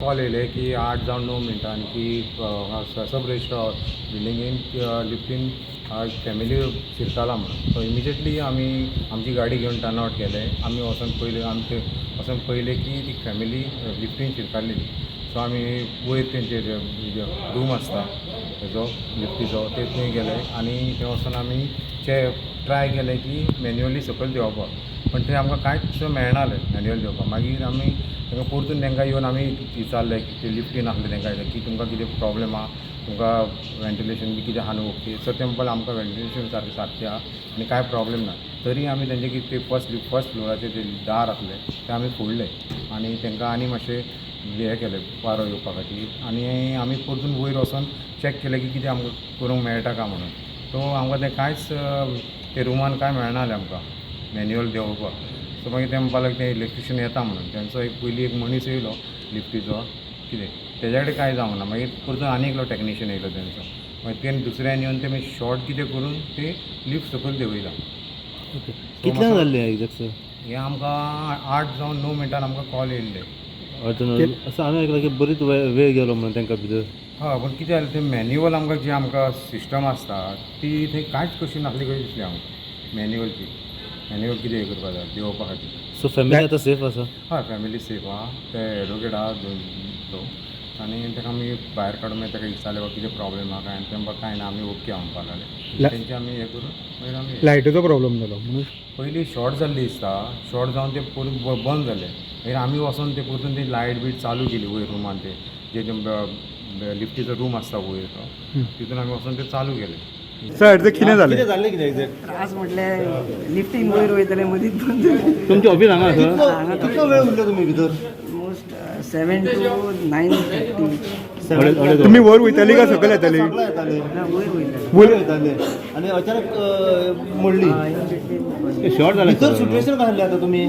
Call येयले की 8 जावन 9 मिनटान की सब रजिस्ट्रार बिल्डिंगेन लिफ्टीन फॅमिली शिरकाला म्हणून. सो इमिजिएटली आमी आमची गाडी घेवन टर्न आवट केले. आमी वचोन पयले, आमी थंय वचोन पयले की ती फॅमिली लिफ्टीन शिरकाल्लेली. सो आमी वयर तेंचे रूम आसता तेजो लिफ्टीचो, ते थंय गेले आनी थंय वचोन आमी चे ट्राय केलें की मॅन्युअली सकयल देंवोवपाक, पण थंय आमकां कांयच मेळनालें मॅन्युअल देंवपाक. मागीर आमी तांकां परतून तांकां येवन आमी विचारलें की ते लिफ्टीन आसले तांकां की तुमकां कितें प्रॉब्लेम आहा, तुमकां वेंटिलेशन बी कितें आहा न्हू ओके? सो ते म्हणपाक लागले, आमकां वेंटिलेशन सारकें सारकें आहा आनी कांय प्रॉब्लेम ना. तरी आमी तेंचे कितें ते फर्स्ट फ्लोराचेर ते दार आसलें तें आमी फोडलें आनी तांकां आनी मातशें हें केलें वारो येवपा खातीर. आनी आमी परतून वयर वचोन चॅक केलें की कितें आमकां करूंक मेळटा काय म्हणून. सो आमकां तें कांयच ते रुमान कांय मेळनालें आमकां मॅन्युअल देंवोवपाक. सो मागीर ते म्हणपाक लागले, ते इलेक्ट्रिशियन येता म्हणून. तेंचो एक पयलीं एक मनीस येयलो लिफ्टीचो कितें, तेज्या कडेन कांय जावंक ना. मागीर परतून आनी एकलो टॅक्निशियन येयलो तेंचो. मागीर तेणें दुसऱ्यान येवन तेमी शॉर्ट कितें करून ते लिफ्ट सकयल देंवयला. ओके, कितल्यांक जाल्लें एक्झॅक्ट सर? हें आमकां 8 जावन 9 मिनटान आमकां कॉल येयल्ले. असं आमी आयकलां की बरीच वेळ गेलो म्हणून तांकां भितर. हय, पूण कितें जालें, तें मॅन्युअल आमकां जी आमकां सिस्टम आसता ती थंय कांयच कशी नासली कशी दिसली आमकां मॅन्युअलची, मॅन्युअल कितें हें करपा जाय देंवोवपा खातीर. सो फॅमिली आतां सेफ आसा? हय, फॅमिली सेफ आहा. ते एडवोकेट आहा दोन तो आनी ताका आमी भायर काडून मागीर ताका विचारलें, बाबा कितें प्रॉब्लेम आहा काय? आनी ते म्हणपाक कांय ना, आमी ओके आहा म्हणपाक लागले. तेंचे आमी हें करून मागीर आमी लायटीचो प्रॉब्लेम जालो म्हणून. पयलीं शॉर्ट जाल्ली दिसता. शॉर्ट जावन ते परत बंद जालें. मागीर आमी वचोन ते परतून ती लायट बीट चालू केली वयर रुमान. ते जे ते लिफ्टीचो रूम आसता वयर तो, तितून आमी वचोन ते चालू केले. सर, ते कितें जालें? कितें जाल्लें कितें एक्झॅक्ट? त्रास म्हटल्यार लिफ्टीन वयर वयतले, मदींच बंद जालें. तुमचें ऑफिस हांगा आसा? कितलो वेळ उरले तुमी भितर? Almost 7 to 9:30. अडेच. तुमी वयर वयताली काय सकयल येताली? सगळं येताले. ना, वयर वयताले. वयर वयताले आनी अचानक मोडली. हय. शॉर्ट जालें. भितर सिट्युएशन काय आसलें? आतां तुमी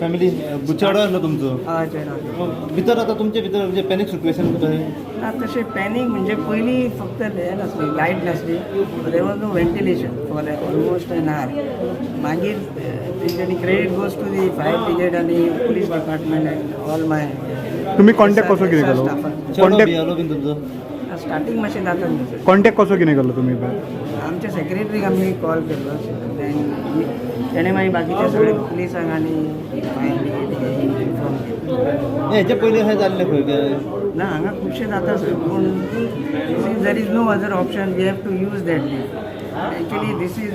फॅमिली, चेडो आसलो तुमचो? हय, चेडो. मग भितर आतां तुमचे भितर म्हणजे पॅनीक सिट्युएशन कशें? ना, तशें पॅनीक म्हणजे पयलीं फक्त हें नासली, लायट नासली, there was no ventilation for almost an hour. मागीर तेंच्यांनी, credit goes to the fire brigade आनी police department and all my तुमी कॉन्टॅक्ट कसो कितें केलो? चेडो कॉन्टॅक्ट भियेलो बीन तुमचो? स्टार्टींग मातशें जाता न्हू सर. कॉन्टॅक्ट कसो कितें केलो तुमी? आमच्या सेक्रेटरीक आमी कॉल केल्लो. देन तेणें मागीर बाकीच्या सगळे पुलिसांक आनी फायर ब्रिगेडीक इन्फॉर्म केलें. हेच्या पयलीं अशें जाल्लें खंय काय? ना, हांगा खुबशे जाता सर, पूण there is no other option, we have to use that lift. Actually this is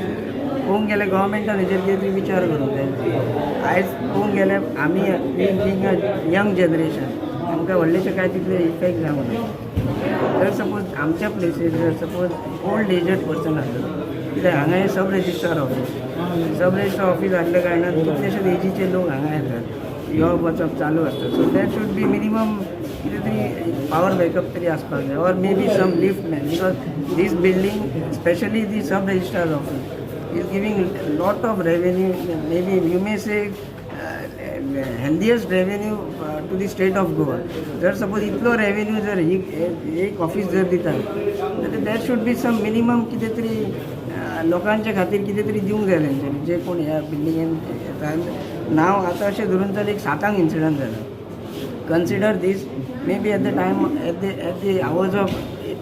पळोवंक गेल्यार गव्हर्मेंटान हेजेर कितें तरी विचार करूंक जाय. आयज पळोवंक गेल्यार आमी बींग अ यंग जनरेशन, आमकां व्हडलेशें कांय तितले इफेक्ट जावंक ना. जर सपोज आमच्या प्लेसीर जर सपोज ओल्ड एजड पर्सन आसलो, कित्याक हांगा हें सब रजिस्ट्रार ऑफीस, सब रजिस्ट्रार ऑफीस आसल्या कारणान कितलेशेच एजीचे लोक हांगा येतात, येवप वचप चालू आसता. So there should be minimum कितें तरी पावर बॅकअप तरी आसपाक जाय or maybe some lift man, because this building, specially the sub registrar office, is giving lot of revenue, maybe you may say healthiest revenue to the state of Goa. जर suppose इतलो revenue जर ही एक office जर दिता जाल्यार there should be some minimum कितें तरी लोकांच्या खातीर कितें तरी दिवंक जाय तेंच्यांनी, जे कोण ह्या बिल्डिंगेन येता. नाव आतां अशें धरून चल, एक 7आंक इन्सिडंट जाला. Consider this maybe at the time at the hours of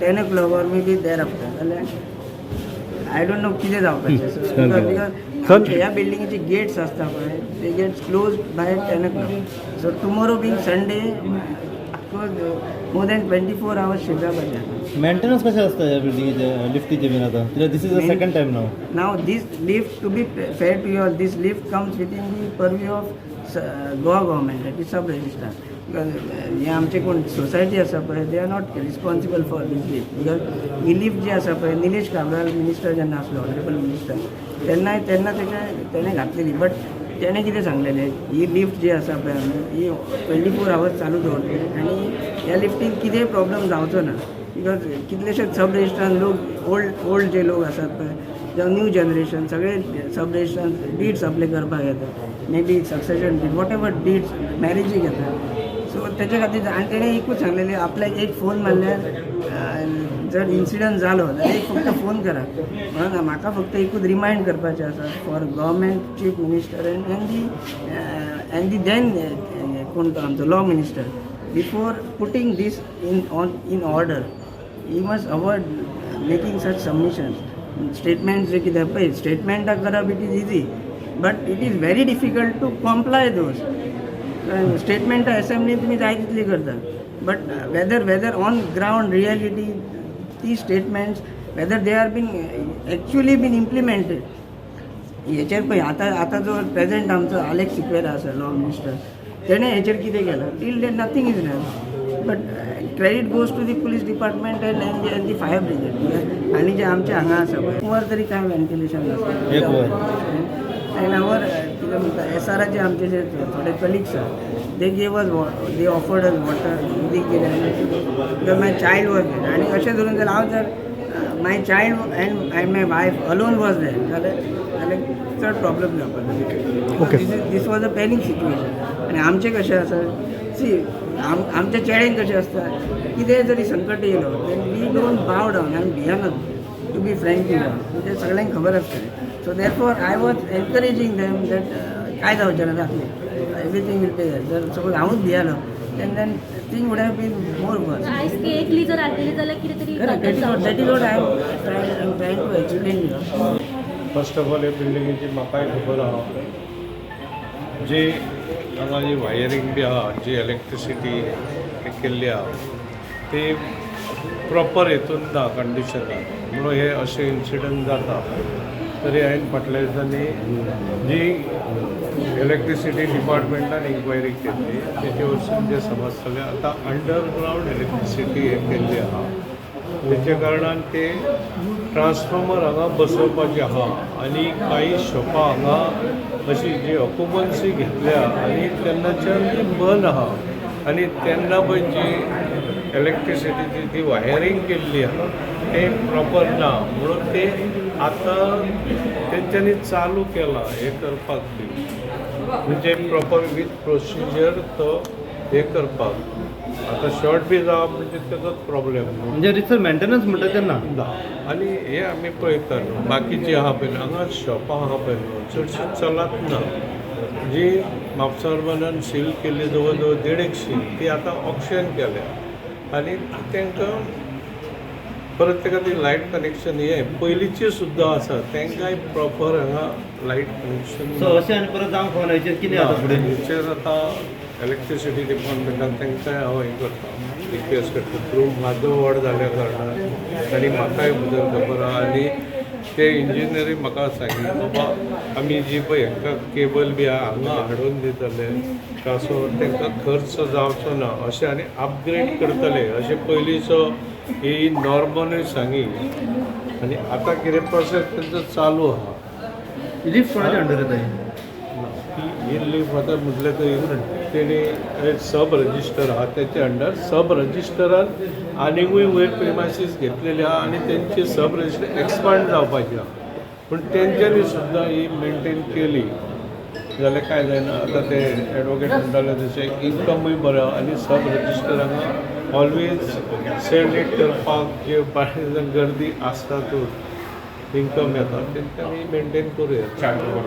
10 o'clock or maybe thereafter जाल्यार I don't know कितें जावपाचें, because आमच्या ह्या बिल्डिंगेचे गेट्स आसता पळय, ते gates close by 10 o'clock. So tomorrow being Sunday, more than 24 hours शिरकापाचें. Maintenance कशें आसता ह्या बिल्डिंगेचे, लिफ्टीचे बीन आतां? कित्याक this is the second time now. Now this lift, to be fair to you all, this lift comes within the purview of Goa government, that is sub registrar. Because हे आमचे कोण society आसा पळय, they are not responsible for this lift, because he lift जी आसा पळय, Nilesh Cabral minister जेन्ना आसलो, ऑनरेबल मिनिस्टर, तेन्ना तेन्ना तेच्या तेणें घातलेली. बट तेणें कितें सांगलेलें, ही लिफ्ट जी आसा पळय, आमी ही 24 आवर्स चालू दवरतले आनी ह्या लिफ्टीन कितेंय प्रॉब्लम जावचो ना, because कितलेशेच सब रजिस्ट्रार लोक, ओल्ड ओल्ड जे लोक आसात पळय जावं न्यू जनरेशन, सगळे सब रजिस्ट्रार डीड्स आपले करपाक येता, maybe succession deed, whatever deeds, मॅरेजीक येता. सो तेच्या खातीर आनी तेणें एकूच सांगलेलें, आपल्याक एक फोन मारल्यार जर इन्सिडंट जालो जाल्यार एक फक्त फोन करा म्हणून. म्हाका फक्त एकूच रिमायंड करपाचें आसा for government, chief minister and the then कोण तो आमचो law minister. Before putting this in on in order, he must avoid making such submissions, statements. जे कितें पळय स्टेटमेंटां करप, it is easy, but it is very difficult to comply those स्टेटमेंटां. Assembly तुमी जाय तितली करतात, but whether on ground reality ती statements, whether they are been actually been implemented, हेचेर पळय. आतां आतां जो प्रेजेंट आमचो आलेक्स सिक्वेरा आसा लॉ मिनिस्टर, तेणें हेचेर कितें केलां? Till date nothing is done, but credit goes to the police department and the fire brigade. आनी जे आमचे हांगा आसा पळय, वर तरी कांय व्हेंटिलेशन एक वर. नासता. अँड our कितें म्हणटा, एसआराचे आमचे जे थोडे कलिग्स आसा, they gave us, they offered us water, उदीक दिलें. My child was there. आनी अशें धरून जर हांव जर my child and my wife alone was there जाल्यार चड प्रॉब्लम जावपाचो. This was a panic situation. आनी आमचें कशें आसा, सी, आमच्या चेड्यांक कशें आसता, कितेंय जरी संकट येयलो then we don't bow down. आमी भियेनात, टू बी फ्रँक, म्हणजे सगळ्यांक खबर आसतलें. So therefore I was encouraging them that काय जावचें ना, जातलें, everything will be. जर सपोज हांवूच भियेलो then thing would have been more worse. आयज ती एकली जर आसलेली जाल्यार कितें तरी That is what I am trying to explain you. First of all, हे बिल्डिंगेची म्हाकाय खबर आहा. जी हांगा जी वायरींग बी आहा, जी इलेक्ट्रिसिटी केल्ली आहा, ती प्रॉपर हितून ना कंडिशनान, म्हणून हे अशे इन्सिडंट जाता. तरी हांवें फाटल्या दिसांनी जी इलेक्ट्रिसिटी डिपार्टमेंटान इन्क्वायरी केल्ली, तेचे वरसून जें समजतलें, आतां अंडरग्रावंड इलेक्ट्रिसिटी हे केल्ली आहा, तेच्या कारणान ते ट्रान्सफॉर्मर हांगा बसोवपाचे आहा. आनी कांय शॉपां हांगा अशी जी ऑक्युपन्सी घेतल्या आनी तेन्नाच्यान ती बंद आहा. आनी तेन्ना पळय जी इलेक्ट्रिसिटीची ती वायरींग केल्ली आहा तें प्रॉपर ना, म्हणून ते आतां तेंच्यांनी चालू केलां हें करपाक बी, म्हणजे प्रॉपर वीथ प्रोसिजर तो हें करपाक. आतां शॉर्ट बी जावप म्हणजे तेजोच प्रॉब्लेम न्हू. म्हणजे रितसर मेंटेनन्स म्हणटा ते ना. ना, आनी हे आमी पळयता न्हू, बाकीची आहा पळय न्हू, हांगा शॉपां आहा पळय न्हू, चडशीं चलत ना. जी म्हापसा अर्बनान सील केल्ली जवळ जवळ देडेक सील, ती आतां ऑक्शन केल्या आनी तांकां परत ताका ती लायट कनेक्शन हें पयलींची सुद्दां आसा, तांकांय प्रॉपर हांगा लायट कनेक्शन. सो अशें आनी परत जावंक फावना, हेचेर कितें आतां फुडें? हेचेर आतां इलेक्ट्रिसिटी डिपार्टमेंटान तांकांय हांव हें करता, रिक्वेस्ट करता. थ्रू म्हाजो व्हड जाल्या कारणान आनी म्हाकाय बद्दल खबर आहा. आनी ते इंजिनियरूय म्हाका सांगी, बाबा आमी जी पळय हांकां केबल बी आहा हांगा हाडून दितले, ट्रान्सफॉर्मर तांकां खर्च जावचो ना अशें, आनी अपग्रेड करतले अशें पयलींचो ही नॉर्मनूय सांगी. आनी आतां कितें प्रोसेस तेंचो चालू आहा. लिफ्ट कोणाच्या अंडर येता ही? ती ही लिफ्ट आतां म्हटलें तरी तेणी सब रजिस्टर आहा तेचे अंडर. सब रजिस्टरान आनिकूय वयर प्रिमायसीस घेतलेली आहा आनी तेंची सब रजिस्टर एक्सपांड जावपाची आहा. पूण तेंच्यांनी सुद्दां ही मेनटेन केली जाल्यार कांय जायना. आतां ते एडवोकेट म्हणटाले तशें इन्कमूय बरो आहा आनी सब रजिस्टर हांगा ऑलवेज सेल करपाक जे बाहेर गर्दी आसतातूच, इन्कम येता, तेंच्यांनी मेनटेन करूं येता.